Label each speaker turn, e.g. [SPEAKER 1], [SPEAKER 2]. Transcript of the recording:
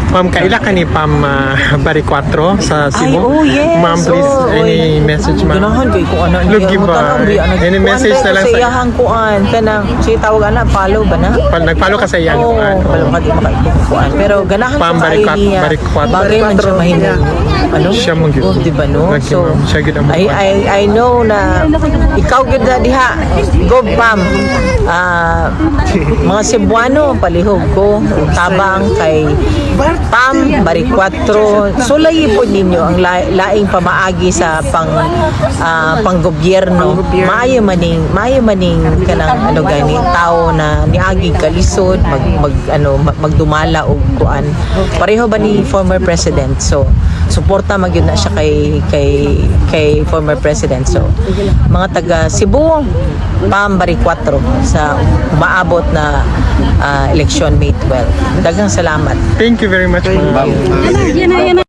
[SPEAKER 1] Ma'am, kaila ka ni Pam Baricuatro sa
[SPEAKER 2] Ay,
[SPEAKER 1] Cebu?
[SPEAKER 2] oh, yes.
[SPEAKER 1] Ma'am, please,
[SPEAKER 2] Oh,
[SPEAKER 1] any
[SPEAKER 2] oy.
[SPEAKER 1] message, ma'am?
[SPEAKER 2] Ganahan kay ko ana.
[SPEAKER 1] Lugi ba? Any message na lang
[SPEAKER 2] sa
[SPEAKER 1] sa
[SPEAKER 2] iyahang kuan kanang siya tawag ana, follow ba na?
[SPEAKER 1] Nag-follow ka sa iyang
[SPEAKER 2] Oo,
[SPEAKER 1] kuan.
[SPEAKER 2] follow ka, di makaikuan. Pero ganahan
[SPEAKER 1] Pam
[SPEAKER 2] ko kaayo niya.
[SPEAKER 1] Baricuatro.
[SPEAKER 2] Bagay man siya mahimo. Ano?
[SPEAKER 1] Siya man gyud.
[SPEAKER 2] Oh, di ba no?
[SPEAKER 1] Lagi,
[SPEAKER 2] So,
[SPEAKER 1] ma'am. Siya gyud ang
[SPEAKER 2] I,
[SPEAKER 1] kuan.
[SPEAKER 2] I know na ikaw gyud na diha. Go, Pam. Ah, mga Cebuano, palihog ko tabang kay Pam Baricuatro. Sulayi po ninyo ang laing pamaagi sa panggobyerno. Maayo maning kanang ano gani tao na niagi kalisod mag, mag ano magdumala og kuan. Pareho ba ni former president? So suporta magyud na siya kay former president. So mga taga Cebu, Pam Baricuatro sa umaabot na eleksyon May 12. Daghang salamat.
[SPEAKER 1] Thank you very much, ma'am.
[SPEAKER 3] Yan na, yan na.